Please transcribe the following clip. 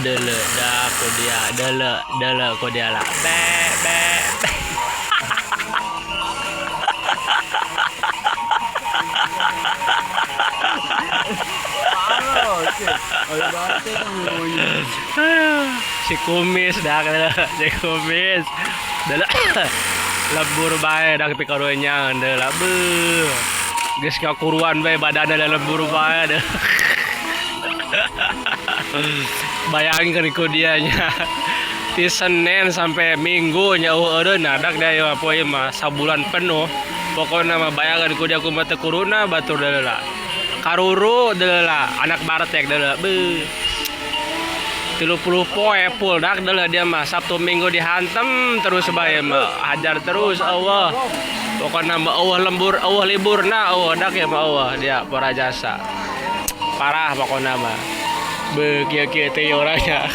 Dele dah ku dia, dele dele ku dia lah. Be be. Si kumis dah si kumis. Dele lembur bae dah pikarunya dele be. Geus ngakuruan bae badanna da lembur bae deh. Bayangkan ku dia nya. Ti Senin sampai Minggu nya eueuh eureun nadak da ieu mah poe mah sabulan penuh. Pokona mah bayangan ku dia kumaha teu kuruna batur deuleu. Karuru deuleu anak bartek deuleu. Beuh. 30 poe full dak deuleu dia mah Sabtu Minggu dihantem terus bae mah hajar terus eueuh. Pokona mah eueuh lembur eueuh liburna eueuh dak ieu mah eueuh dia pora jasa. Parah pokona mah. Beuh kieu-kieu teh orangnya.